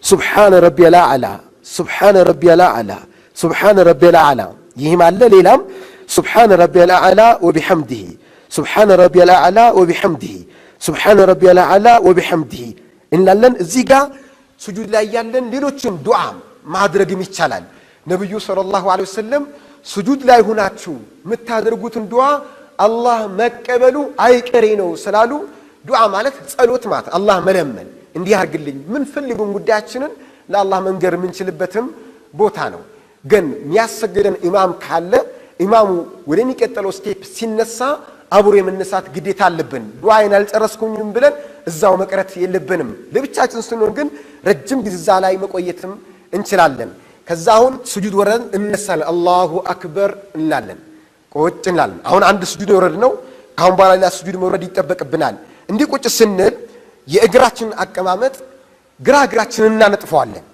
ሱብሃነ ረቢየል አዕላ ሱብሃነ ረቢየል አዕላ ሱብሃነ ረቢየል አዕላ ይህም አለ። ሌላም ሱብሃነ ረቢየል አዕላ ወቢሐምዲሂ ሱብሃነ ረቢየል አዕላ ወቢሐምዲሂ ሱብሃነ ረቢየል አዕላ ወቢሐምዲሂ እንላለን።
እዚህ ጋር ሱጁድ ላይ ያለን ሌሎችም ዱዓ ማድረግም ይቻላል። ነብዩ ሰለላሁ ዐለይሂ ወሰለም ሱጁድ ላይ ሆናችሁ የምታደርጉትን ዱዓ አላህ መቀበሉ አይቀሬ ነው ስላሉ ዱዓ ማለት ጸሎት ማለት አላህ መለመን እንዲህ አድርግልኝ ምን ፈልጉን ጉዳያችንን ለአላህ መንገር የምንችልበትም ቦታ ነው። ግን የሚያሰግደን ኢማም ካለ ኢማሙ ወደሚቀጥለው step ሲነሳ አብሮ የመነሳት ግዴታ አለብን። ዱዓዬን አልጨረስኩኝም ብለን እዛው መቅረት የለብንም። ለብቻችን ስንሆን ግን ረጅም ጊዜ እዛ ላይ መቆየትም እንችላለን። ከዛ አሁን ስጁድ ወረድን እነሳለን። الله أكبر እንላለን፣ ቁጭ እንላለን። አሁን አንድ ስጁድ የወረድነው ካሁን በኋላ ሌላ ስጁድ መውረድ ይጠበቅብናል። እንዲህ ቁጭ ስንል የእግራችንን አቀማመጥ ግራ እግራችንን እናነጥፈዋለን።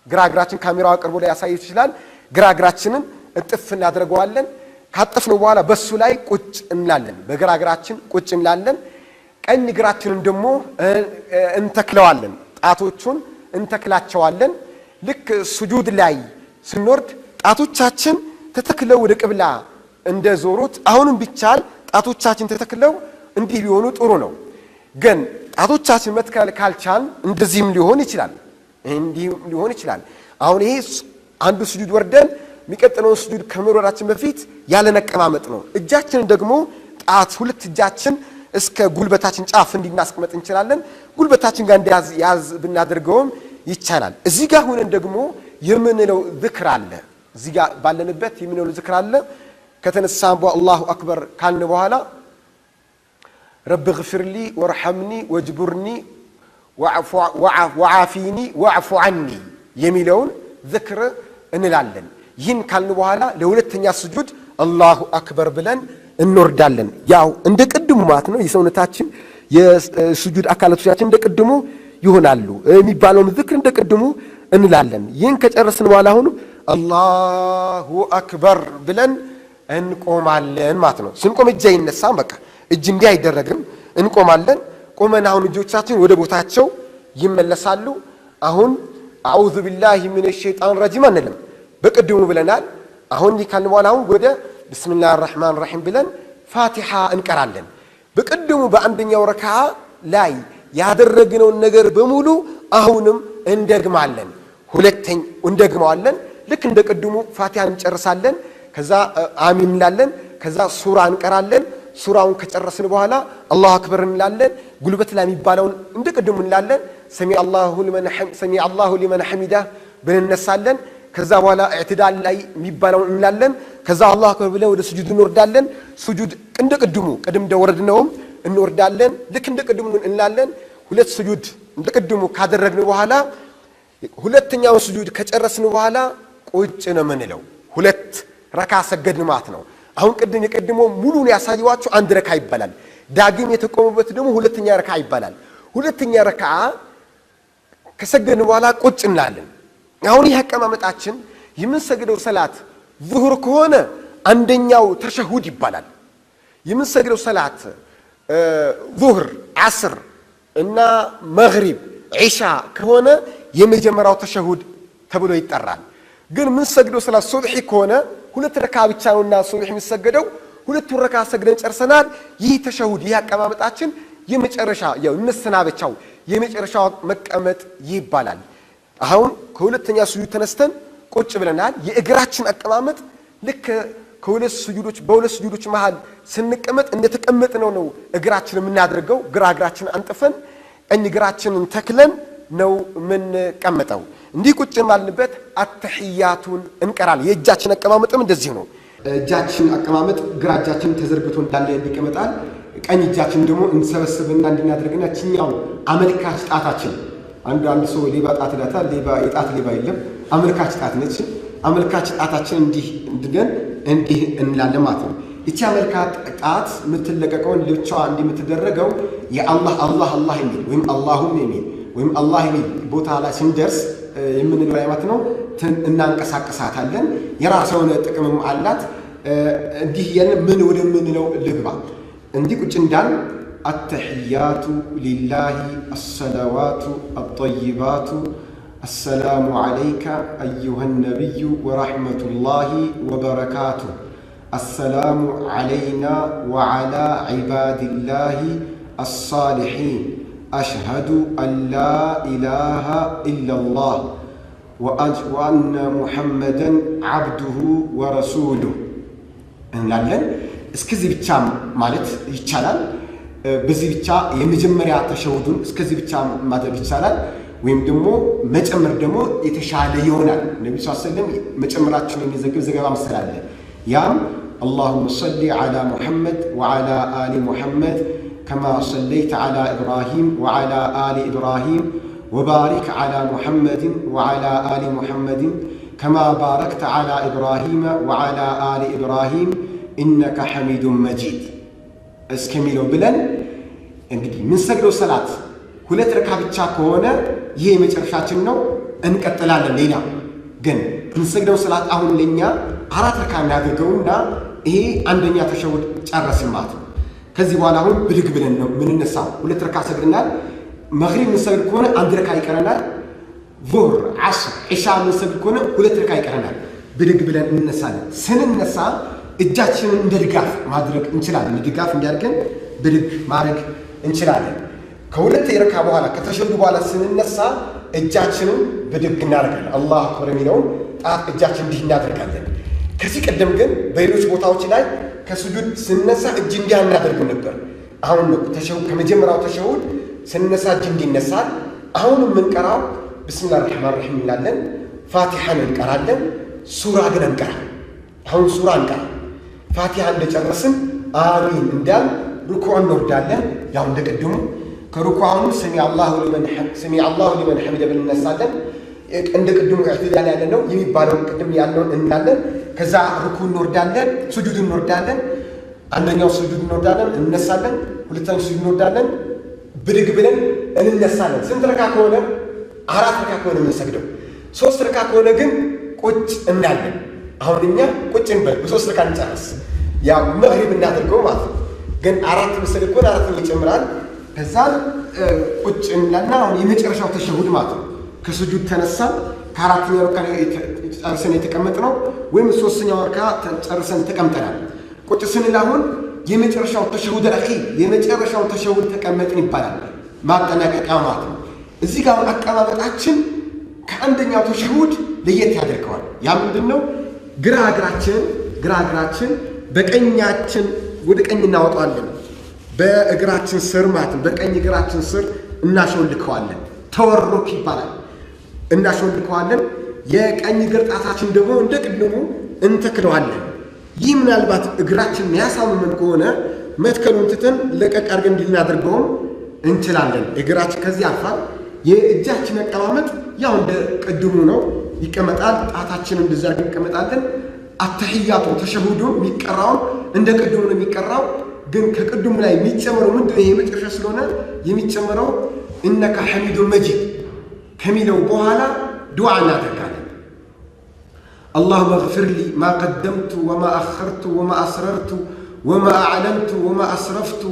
ግራ እግራችን ካሜራው አቅርቦ ላይ ያሳይ ይችላል። ግራ እግራችንን እጥፍ እናደርገዋለን። ካጠፍነው በኋላ በሱ ላይ ቁጭ እንላለን። በግራ እግራችን ቁጭ እንላለን። ቀኝ እግራችንን ደግሞ እንተክለዋለን። ጣቶቹን እንተክላቸዋለን። ልክ ስጁድ ላይ ስንወርድ ጣቶቻችን ተተክለው ወደ ቅብላ እንደዞሩት አሁንም ቢቻል ጣቶቻችን ተተክለው እንዲህ ቢሆኑ ጥሩ ነው። ግን ጣቶቻችን መትከል ካልቻል እንደዚህም ሊሆን ይችላል፣ እንዲህም ሊሆን ይችላል። አሁን ይሄ አንዱ ስጁድ ወርደን የሚቀጥለውን ስጁድ ከመውረዳችን በፊት ያለን አቀማመጥ ነው። እጃችንን ደግሞ ጣት ሁለት እጃችን እስከ ጉልበታችን ጫፍ እንዲናስቀመጥ እንችላለን። ጉልበታችን ጋር እንዲያዝ ያዝ ብናደርገውም ይቻላል። እዚህ ጋር ሆነን ደግሞ የምንለው ዝክር አለ። እዚህ ጋር ባለንበት የምንለው ዝክር አለ። ከተነሳን በኋላ الله أكبر ካልን በኋላ رب اغفر لي وارحمني واجبرني وعافني واعف عني የሚለውን ዝክር እንላለን። ይህን ካልን በኋላ ለሁለተኛ ስጁድ الله أكبر ብለን እንወርዳለን። ያው እንደ ቅድሙ ማለት ነው። የሰውነታችን የስጁድ አካላቶቻችን እንደ ቅድሙ ይሆናሉ። የሚባለውን ዝክር እንደ ቅድሙ እንላለን። ይህን ከጨረስን በኋላ አሁንም الله أكبر ብለን እንቆማለን ማለት ነው። ስንቆም እጅ አይነሳም። በቃ እጅ እንዲህ አይደረግም። እንቆማለን። ቆመን አሁን እጆቻችን ወደ ቦታቸው ይመለሳሉ። አሁን أعوذ بالله من الشيطان الرجيم አንልም። በቅድሙ ብለናል። አሁን እንዲህ ካልን በኋላ አሁን ወደ بسم الله الرحمن الرحيم ብለን ፋቲሓ እንቀራለን። በቅድሙ በአንደኛው ረክዓ ላይ ያደረግነውን ነገር በሙሉ አሁንም እንደግማለን። ሁለተኛ እንደግመዋለን። ልክ እንደ ቅድሙ ፋቲሃ እንጨርሳለን። ከዛ አሚን እንላለን። ከዛ ሱራ እንቀራለን። ሱራውን ከጨረስን በኋላ الله أكبر እንላለን። ጉልበት ላይ የሚባለውን እንደ ቅድሙ እንላለን። سمع الله لمن حمده ብለን እነሳለን። ከዛ በኋላ اعتدال ላይ የሚባለውን እንላለን። ከዛ الله أكبر ብለን ወደ ስጁድ እንወርዳለን። ስጁድ እንደ ቅድሙ ቅድም እንደወረድነውም እንወርዳለን። ልክ እንደ ቅድሙ እንላለን። ሁለት ስጁድ እንደ ቅድሙ ካደረግን በኋላ ሁለተኛውን ስጁድ ከጨረስን በኋላ ቁጭ ነው የምንለው። ሁለት ረካ ሰገድን ማለት ነው። አሁን ቅድም የቀድሞ ሙሉን ያሳየዋችሁ አንድ ረካ ይባላል። ዳግም የተቆመበት ደግሞ ሁለተኛ ረካ ይባላል። ሁለተኛ ረካ ከሰገድን በኋላ ቁጭ እንላለን። አሁን ይህ አቀማመጣችን የምንሰግደው ሰላት ዙሁር ከሆነ አንደኛው ተሸሁድ ይባላል። የምንሰግደው ሰላት ዙሁር፣ ዓስር እና መግሪብ፣ ዒሻ ከሆነ የመጀመሪያው ተሸሁድ ተብሎ ይጠራል። ግን የምንሰግደው ሰላት ሱብሒ ከሆነ ሁለት ረካ ብቻ ነውና ሱብሒ የሚሰገደው ሁለቱን ረካ ሰግደን ጨርሰናል። ይህ ተሸሁድ ይህ አቀማመጣችን የመጨረሻ ያው የመሰናበቻው የመጨረሻው መቀመጥ ይባላል። አሁን ከሁለተኛ ስጁድ ተነስተን ቁጭ ብለናል። የእግራችን አቀማመጥ ልክ ከሁለት ስጁዶች በሁለት ስጁዶች መሃል ስንቀመጥ እንደተቀመጥነው ነው እግራችን የምናደርገው። ግራ እግራችን አንጥፈን ቀኝ እግራችንን ተክለን ነው የምንቀመጠው። እንዲህ ቁጭ ባልንበት አተሕያቱን እንቀራለን። የእጃችን አቀማመጥም እንደዚህ ነው። እጃችን አቀማመጥ ግራ እጃችን ተዘርግቶ እንዳለ እንዲቀመጣል። ቀኝ እጃችን ደግሞ እንሰበስብና እንድናደርግና ችኛው አመልካች ጣታችን አንድ ሰው ሌባ ጣት ይላታል። ሌባ የጣት ሌባ የለም፣ አመልካች ጣት ነች። አመልካች ጣታችን እንዲህ እንድገን እንዲህ እንላለን ማለት ነው። እቺ አመልካች ጣት የምትለቀቀውን ለብቻዋ እንዲህ የምትደረገው የአላህ አላህ አላህ የሚል ወይም አላሁም የሚል ወይም አላህ የሚል ቦታ ላይ ስንደርስ የምንለው ላይ ማለት ነው እናንቀሳቀሳታለን። የራሷ የሆነ ጥቅምም አላት። እንዲህ እያልን ምን ወደምንለው ልግባ። እንዲህ ቁጭ እንዳል አተሕያቱ ሊላሂ አሰላዋቱ አጠይባቱ አሰላሙ ዓለይከ አዩሃ ነቢዩ ወረሕመቱላሂ ወበረካቱ አሰላሙ ዓለይና ወዓላ ዒባዲላሂ አሳሊሒን አሽሀዱ አን ላ ኢላሃ ኢለላህ ወአነ ሙሐመደን ዓብዱሁ ወረሱሉህ እንላለን። እስከዚህ ብቻ ማለት ይቻላል። በዚህ ብቻ የመጀመሪያ ተሸሁዱን እስከዚህ ብቻ ማድረግ ይቻላል። ወይም ደግሞ መጨመር ደግሞ የተሻለ ይሆናል። ነቢ ስ ሰለም መጨመራቸውን የሚዘግብ ዘገባ መሰል አለ። ያም اللهم صل على محمد وعلى آل محمد كما صليت على إبراهيم وعلى آل إبراهيم وبارك على محمد وعلى آل محمد كما باركت على إبراهيم وعلى آل إبراهيم إنك حميد مجيد እስከሚለው ብለን እንግዲህ የምንሰግደው ሰላት 2 ረካ ብቻ ከሆነ ይሄ የመጨረሻችን ነው፣ እንቀጥላለን። ሌላ ግን የምንሰግደው ሰላት አሁን ለኛ 4 ረካ እናድርገውና ይሄ አንደኛ ተሸሁድ ጨረስን ማለት ነው። ከዚህ በኋላ አሁን ብድግ ብለን ነው የምንነሳው። 2 ረካ ሰግደናል። መግሪብ የምንሰግድ ከሆነ 1 ረካ ይቀረናል። ዙህር፣ ዐስር፣ ዒሻ የምንሰግድ ከሆነ 2 ረካ ይቀረናል። ብድግ ብለን እንነሳለን። ስንነሳ እጃችንን እንደ ድጋፍ ማድረግ እንችላለን። እንደ ድጋፍ እንዲያደርገን ብድግ ማድረግ እንችላለን። ከሁለት ረካ በኋላ ከተሸሁዱ በኋላ ስንነሳ እጃችንን ብድግ እናደርጋለን። አላሁ አክበር የሚለውን ጣት እጃችን እንዲህ እናደርጋለን። ከዚህ ቀደም ግን በሌሎች ቦታዎች ላይ ከስጁድ ስንነሳ እጅ እንዲህ አናደርግም ነበር። አሁን ነው ተሸሁድ ከመጀመሪያው ተሸሁድ ስንነሳ እጅ እንዲህ ይነሳል። አሁን የምንቀራው ቢስሚላህ ራህማን ራሂም እንላለን። ፋቲሃን እንቀራለን። ሱራ ግን አንቀራም። አሁን ሱራ አንቀራም። ፋቲሃ እንደጨረስን አሚን እንዳል ሩኩዕ እንወርዳለን። ያው እንደቀድሙ ከሩኩዕ አሁን ሰሚ አላሁ ሊመን ሐሚደ ብለን እንነሳለን። እንደ ቅድሙ ኢዕቲዳል ያለ ነው የሚባለውን ቅድም ያለውን እንላለን። ከዛ ሩኩዕ እንወርዳለን፣ ስጁድ እንወርዳለን። አንደኛው ስጁድ እንወርዳለን፣ እንነሳለን። ሁለተኛው ስጁድ እንወርዳለን፣ ብድግ ብለን እንነሳለን። ስንት ረካ ከሆነ? 4 ረካ ከሆነ የምንሰግደው። 3 ረካ ከሆነ ግን ቁጭ እንላለን። አሁን እኛ ቁጭ እንበል፣ በ3 ረካ እንጨርስ፣ ያው መግሪብ እናደርገው ማለት ነው። ግን 4 መሰል ከሆነ 4 ይጨምራል። ከዛ ቁጭ እንላለን። አሁን የመጨረሻው ተሸሁድ ማለት ነው። ከስጁድ ተነሳ ከአራተኛው ረካ ጨርሰን የተቀመጥነው ወይም ሶስተኛው ረካ ጨርሰን ተቀምጠናል። ቁጭ ስንል አሁን የመጨረሻው ተሸሁድ አኺር የመጨረሻው ተሸሁድ ተቀመጥን ይባላል። ማጠናቀቂያ ማለት ነው። እዚህ ጋር አቀማመጣችን ከአንደኛው ተሸሁድ ለየት ያደርገዋል። ያ ምንድነው? ግራ እግራችን በቀኛችን ወደ ቀኝ እናወጣዋለን። በእግራችን ስር ማለት ነው። በቀኝ እግራችን ስር እናሾልከዋለን። ተወሩክ ይባላል። እናሾልከዋለን። የቀኝ እግር ጣታችን ደግሞ እንደ ቅድሙ እንተክለዋለን። ይህ ምናልባት እግራችን የሚያሳምመን ከሆነ መትከሉን ትተን ለቀቅ አድርገን እንድናደርገውም እንችላለን። እግራችን ከዚህ ያልፋል። የእጃችን አቀማመጥ ያው እንደ ቅድሙ ነው፣ ይቀመጣል። ጣታችንን እንደዛ አድርገን እንቀመጣለን። አተህያቱ ተሸሁዱ የሚቀራው እንደ ቅድሙ ነው የሚቀራው። ግን ከቅድሙ ላይ የሚጨመረው ምንድነው? ይሄ መጨረሻ ስለሆነ የሚጨመረው ኢነከ ሐሚዱ መጂድ ከሚለው በኋላ ዱዓ እናደርጋለን። اللهم اغفر لي ما قدمت وما أخرت وما أسررت وما أعلنت وما أسرفت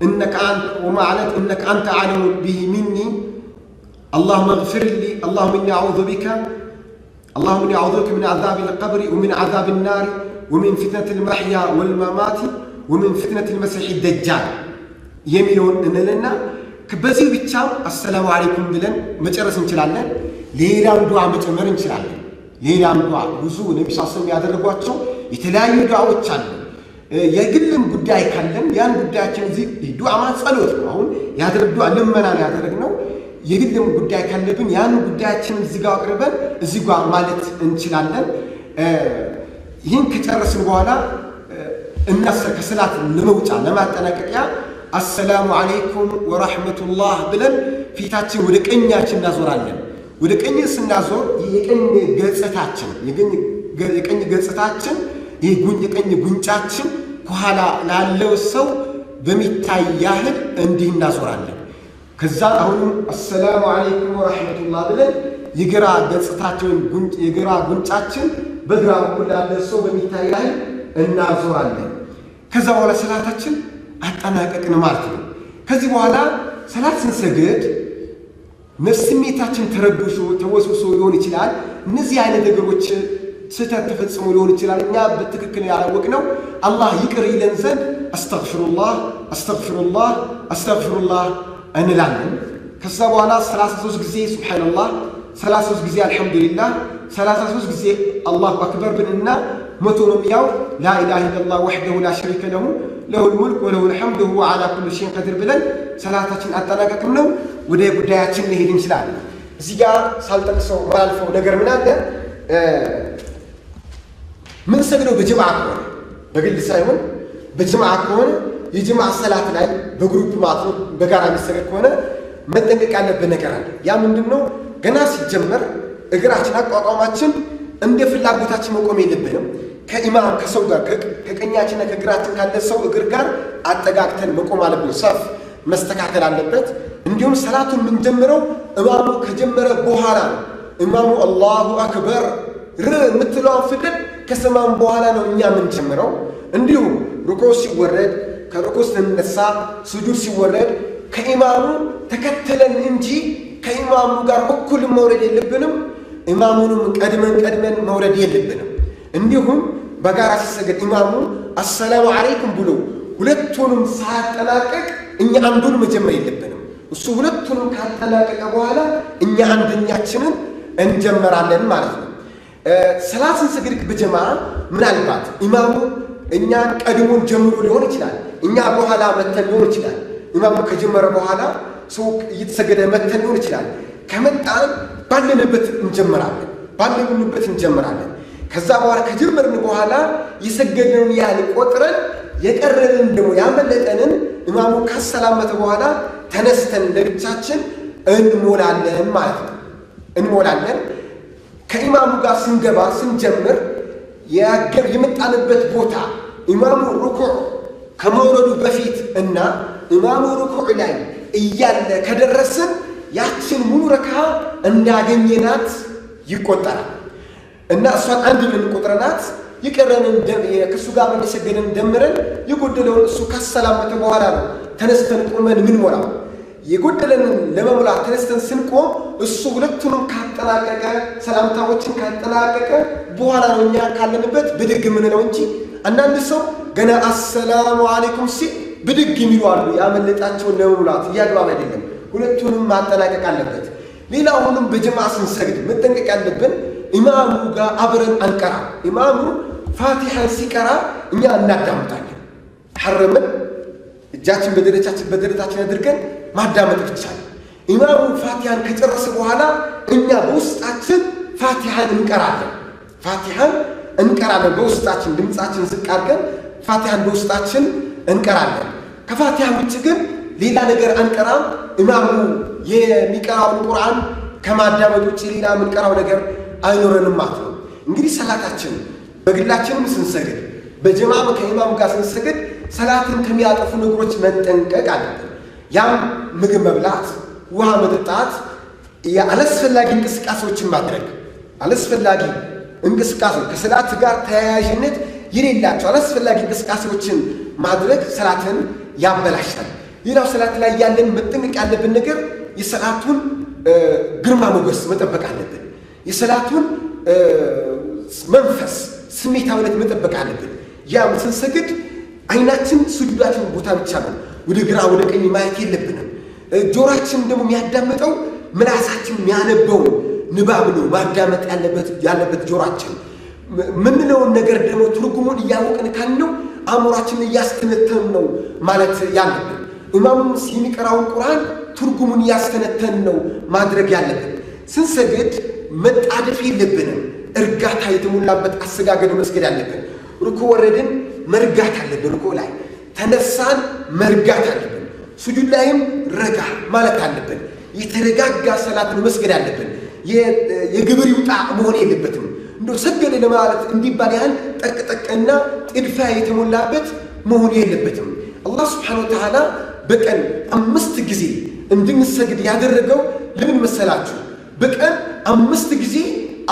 إنك أنت وما أعلنت إنك أنت أعلم به مني اللهم اغفر لي اللهم إني أعوذ بك اللهم إني أعوذ بك من عذاب القبر ومن عذاب النار ومن فتنة المحيا والممات ومن فتنة المسيح الدجال የሚለውን እንልና በዚህ ብቻ አሰላሙ አለይኩም ብለን መጨረስ እንችላለን። ሌላም ዱዓ መጨመር እንችላለን። ሌላም ዱዓ ብዙ ነብዩ ሰለላሁ ዐለይሂ ወሰለም ያደረጓቸው የተለያዩ ዱዓዎች አሉ። የግልም ጉዳይ ካለን ያን ጉዳያችን እዚህ ዱዓ ማለት ጸሎት ነው። አሁን ያደረግነው ዱዓ ልመና ነው ያደረግነው። የግልም ጉዳይ ካለብን ያን ጉዳያችን እዚህ ጋር አቅርበን እዚህ ጋር ማለት እንችላለን። ይህን ከጨረስን በኋላ ከሰላት ለመውጫ ለማጠናቀቂያ አሰላሙ አለይኩም ወራህመቱላህ ብለን ፊታችን ወደ ቀኛችን እናዞራለን። ወደ ቀኝ ስናዞር የቀኝ ገጽታችን የቀኝ ገጽታችን የቀኝ ጉንጫችን ከኋላ ላለው ሰው በሚታይ ያህል እንዲህ እናዞራለን። ከዛ አሁንም አሰላሙ አለይኩም ወራህመቱላህ ብለን የግራ ገጽታችን የግራ ጉንጫችን በግራ በኩል ላለው ሰው በሚታይ ያህል እናዞራለን። ከዛ በኋላ ሰላታችን አጠናቀቅን ማለት ነው። ከዚህ በኋላ ሰላት ስንሰግድ ስሜታችን ተረብሾ ተወስውሶ ሊሆን ይችላል። እነዚህ አይነት ነገሮች ስህተት ተፈጽሞ ሊሆን ይችላል። እኛ በትክክል ያላወቅነው አላህ ይቅር ይለን ዘንድ አስተግፊሩላህ አስተግፊሩላህ አስተግፊሩላህ እንላለን። ከዛ በኋላ 33 ጊዜ ሱብሃንአላህ፣ 33 ጊዜ አልሐምዱሊላህ፣ 33 ጊዜ አላሁ አክበር ብንና መቶ ነው የሚያው ላ ኢላሃ ኢለላህ ወህደሁ ላ ሸሪከ ለሁ ለሁል ሙልክ ወለሁል ሐምድ ወሁወ ዐላ ኩሊ ሸይን ቀዲር ብለን ሰላታችን አጠናቀቅን ነው ወደ ጉዳያችን ልሄድ እንችላለን። እዚህ ጋር ሳልጠቅሰው ማልፈው ነገር ምን አለ? ምን ሰግደው በጀማዓ ከሆነ በግል ሳይሆን በጀማዓ ከሆነ የጀማዓ ሰላት ላይ በ group ማለት ነው በጋራ የሚሰገድ ከሆነ መጠንቀቅ ያለብን ነገር አለ። ያ ምንድነው? ገና ሲጀመር እግራችን አቋቋማችን እንደ ፍላጎታችን መቆም የለብንም። ከኢማም ከሰው ጋር ከቀኛችንና ከግራችን ካለ ሰው እግር ጋር አጠጋግተን መቆም አለብን። ሰፍ መስተካከል አለበት። እንዲሁም ሰላቱን የምንጀምረው ኢማሙ ከጀመረ በኋላ ነው። ኢማሙ አላሁ አክበር የምትለዋን ፊደል ከሰማን በኋላ ነው እኛ የምንጀምረው። እንዲሁም ሩኩዕ ሲወረድ ከሩኩዕ ስንነሳ ስጁድ ሲወረድ ከኢማሙ ተከትለን እንጂ ከኢማሙ ጋር እኩል መውረድ የለብንም። ኢማሙንም ቀድመን መውረድ የለብንም። እንዲሁም በጋራ ሲሰገድ ኢማሙ አሰላሙ አለይኩም ብሎ ሁለቱንም ሳያጠናቀቅ እኛ አንዱን መጀመር የለብንም። እሱ ሁለቱንም ካጠናቀቀ በኋላ እኛ አንደኛችንን እንጀምራለን ማለት ነው። ሰላት ስንሰግድ በጀማዓ ምናልባት ኢማሙ እኛን ቀድሞን ጀምሮ ሊሆን ይችላል፣ እኛ በኋላ መተን ሊሆን ይችላል። ኢማሙ ከጀመረ በኋላ ሰው እየተሰገደ መተን ሊሆን ይችላል። ከመጣን ባለንበት እንጀምራለን ባለንበት እንጀምራለን። ከዛ በኋላ ከጀመርን በኋላ የሰገድነውን ያህል ቆጥረን የቀረንን ደግሞ ያመለጠንን ኢማሙ ካሰላመተ በኋላ ተነስተን ለብቻችን እንሞላለን ማለት ነው። እንሞላለን። ከኢማሙ ጋር ስንገባ ስንጀምር የመጣንበት ቦታ ኢማሙ ሩኩዕ ከመውረዱ በፊት እና ኢማሙ ሩኩዕ ላይ እያለ ከደረስን ያችን ሙሉ ረክዓ እንዳገኘናት ይቆጠራል። እና እሷን አንድ ብለን ቆጥረናት የቀረንን ከእሱ ጋር የሰገድን ደምረን የጎደለውን እሱ ካሰላመተ በኋላ ነው ተነስተን ቆመን ምንሞላው። የጎደለንን ለመሙላት ተነስተን ስንቆም እሱ ሁለቱንም ካጠናቀቀ ሰላምታዎችን ካጠናቀቀ በኋላ ነው እኛ ካለንበት ብድግ የምንለው እንጂ አንዳንድ ሰው ገና አሰላሙ አለይኩም ሲል ብድግ የሚሉ አሉ። ያመለጣቸውን ለመሙላት እያግባብ አይደለም። ሁለቱንም ማጠናቀቅ አለበት። ሌላ አሁንም በጀማዓ ስንሰግድ መጠንቀቅ ያለብን ኢማሙ ጋር አብረን አንቀራ። ኢማሙ ፋቲሐን ሲቀራ እኛ እናዳምጣለን። ሐረምን እጃችን በደረታችን አድርገን ማዳመጥ ብቻ ነው። ኢማሙ ፋቲሐን ከጨረሰ በኋላ እኛ በውስጣችን ፋቲሐን እንቀራለን። ፋቲሐን እንቀራለን በውስጣችን ድምጻችን ዝቅ አድርገን ፋቲሐን በውስጣችን እንቀራለን። ከፋቲሐ ውጭ ግን ሌላ ነገር አንቀራም። ኢማሙ የሚቀራውን ቁርአን ከማዳመጥ ውጭ ሌላ የምንቀራው ነገር አይኖረንም ማለት ነው። እንግዲህ ሰላታችን በግላችንም ስንሰግድ በጀማዓ ከኢማሙ ጋር ስንሰግድ ሰላትን ከሚያጠፉ ነገሮች መጠንቀቅ አለብን። ያም ምግብ መብላት፣ ውሃ መጠጣት፣ አላስፈላጊ እንቅስቃሴዎችን ማድረግ፣ አላስፈላጊ እንቅስቃሴ ከሰላት ጋር ተያያዥነት የሌላቸው አላስፈላጊ እንቅስቃሴዎችን ማድረግ ሰላትን ያበላሻል። ሌላው ሰላት ላይ ያለን መጠንቀቅ ያለብን ነገር የሰላቱን ግርማ ሞገስ መጠበቅ አለብን። የሰላቱን መንፈስ ስሜታዊነት መጠበቅ አለብን። ያም ስንሰግድ አይናችን ስጁዳችን ቦታ ብቻ ነው፣ ወደ ግራ ወደ ቀኝ ማየት የለብንም። ጆሮአችን ደግሞ የሚያዳምጠው ምላሳችን የሚያነበው ንባብ ነው ማዳመጥ ያለበት ጆሮአችን። ምንለውን ነገር ደግሞ ትርጉሙን እያወቅን ካልነው አእምሯችንን እያስተነተን ነው ማለት ያለብን። ኢማሙም የሚቀራውን ቁርአን ትርጉሙን እያስተነተን ነው ማድረግ ያለብን። ስንሰግድ መጣደፍ የለብንም። እርጋታ የተሞላበት አሰጋገድ መስገድ አለብን። ሩኩዕ ወረድን መርጋት አለብን። ሩኩዕ ላይ ተነሳን መርጋት አለብን። ሱጁድ ላይም ረጋ ማለት አለብን። የተረጋጋ ሰላትን መስገድ አለብን። የግብር ይውጣ መሆን የለበትም። እንደው ሰገደ ለማለት እንዲባል ያህል ጠቅጠቅና ጥድፊያ የተሞላበት መሆን የለበትም። አላህ ሱብሓነሁ ወተዓላ በቀን 5 ጊዜ እንድንሰግድ ያደረገው ለምን መሰላችሁ? በቀን 5 ጊዜ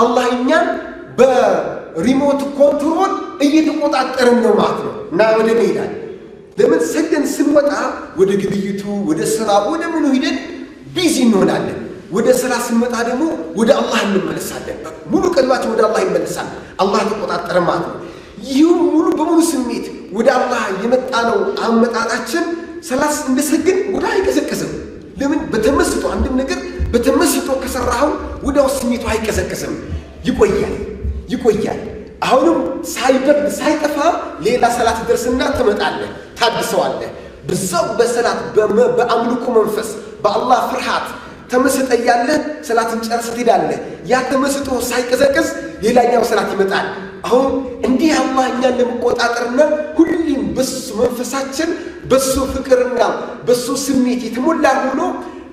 አላህ እኛን በ remote control እየተቆጣጠረን ነው ማለት ነው። እና ወደ እኔ ይላል። ለምን ሰግደን ስንወጣ ወደ ግብይቱ፣ ወደ ስራ፣ ወደ ምኑ ሂደን busy እንሆናለን። ወደ ስራ ስንመጣ ደግሞ ወደ አላህ እንመለሳለን። ሙሉ ቀልባችን ወደ አላህ ይመለሳል። አላህ ተቆጣጠረ ማለት ነው። ይህም ሙሉ በሙሉ ስሜት ወደ አላህ የመጣነው አመጣጣችን ሰላት እንደሰግን ወደ አይቀዘቅዝም። ለምን? በተመስጦ አንድም ነገር በተመስጦ ከሰራኸው ወዲያው ስሜቱ አይቀዘቅዝም፣ ይቆያል ይቆያል። አሁንም ሳይበርድ ሳይጠፋ ሌላ ሰላት ደርስና ትመጣለህ፣ ታድሰዋለህ። በዛው በሰላት በአምልኮ መንፈስ በአላህ ፍርሃት ተመስጠ እያለህ ሰላትን ጨርሰህ ትሄዳለህ። ያ ተመስጦ ሳይቀዘቅዝ ሌላኛው ሰላት ይመጣል፣ አሁን እንዲህ አላህ እኛን ለመቆጣጠርና ሁሌም በሱ መንፈሳችን በሱ ፍቅርና በሱ ስሜት የተሞላ ሆኖ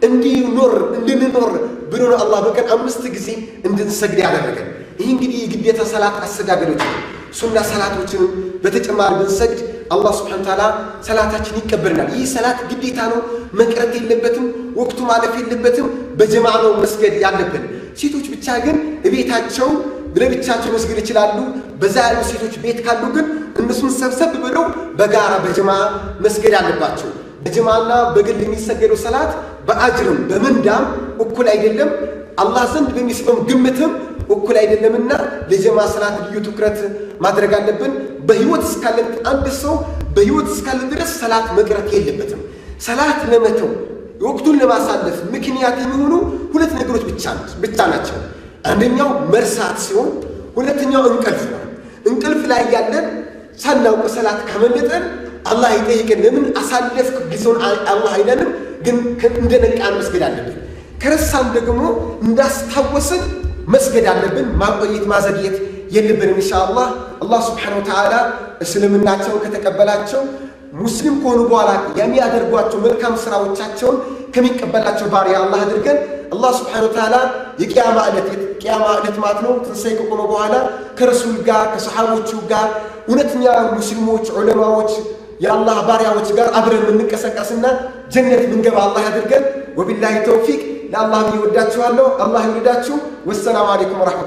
እንዲኖር እንድንኖር ብሎ ነው አላህ በቀን 5 ጊዜ እንድንሰግድ ያደረገን። ይህ እንግዲህ የግዴታ ሰላት አሰጋገዶች ነው። ሱና ሰላቶችንም በተጨማሪ ብንሰግድ አላህ ሱብሓነሁ ወተዓላ ሰላታችን ይቀበልናል። ይህ ሰላት ግዴታ ነው፣ መቅረት የለበትም፣ ወቅቱ ማለፍ የለበትም። በጀማዓ ነው መስገድ ያለብን። ሴቶች ብቻ ግን እቤታቸው ለብቻቸው መስገድ ይችላሉ። በዛ ያሉ ሴቶች ቤት ካሉ ግን እነሱን ሰብሰብ ብለው በጋራ በጀማዓ መስገድ አለባቸው። በጀማዓና በግል የሚሰገደው ሰላት በአጅርም በምንዳም እኩል አይደለም፣ አላህ ዘንድ በሚስበም ግምትም እኩል አይደለምና ለጀማዓ ሰላት ልዩ ትኩረት ማድረግ አለብን። በህይወት እስካለን አንድ ሰው በህይወት እስካለ ድረስ ሰላት መቅረት የለበትም። ሰላት ለመተው ወቅቱን ለማሳለፍ ምክንያት የሚሆኑ ሁለት ነገሮች ብቻ ናቸው። አንደኛው መርሳት ሲሆን ሁለተኛው እንቅልፍ ነው። እንቅልፍ ላይ ያለን ሳናውቅ ሰላት ካመለጠን አላህ ይጠይቀን። ለምን አሳለፍክ ጊዜውን አላህ አይለንም፣ ግን እንደነቃን መስገድ አለብን። ከረሳን ደግሞ እንዳስታወስን መስገድ አለብን። ማቆየት ማዘግየት የለብንም። ኢንሻአላህ አላህ ሱብሓነሁ ወተዓላ እስልምናቸውን ከተቀበላቸው ሙስሊም ከሆኑ በኋላ የሚያደርጓቸው መልካም ስራዎቻቸውን ከሚቀበላቸው ባሪያ አላህ አድርገን። አላህ ሱብሓነሁ ወተዓላ የቂያማ ዕለት ማለት ነው ትንሣኤ ከቆመ በኋላ ከረሱል ጋር ከሰሓቦቹ ጋር እውነተኛ ሙስሊሞች ዑለማዎች የአላህ ባሪያዎች ጋር አብረን የምንቀሰቀስና ጀነት ምንገባ አላህ አድርገን። ወቢላሂ ተውፊቅ። ለአላህ ይወዳችኋለሁ፣ አላህ ይወዳችሁ። ወሰላሙ አለይኩም ወራህመቱላህ።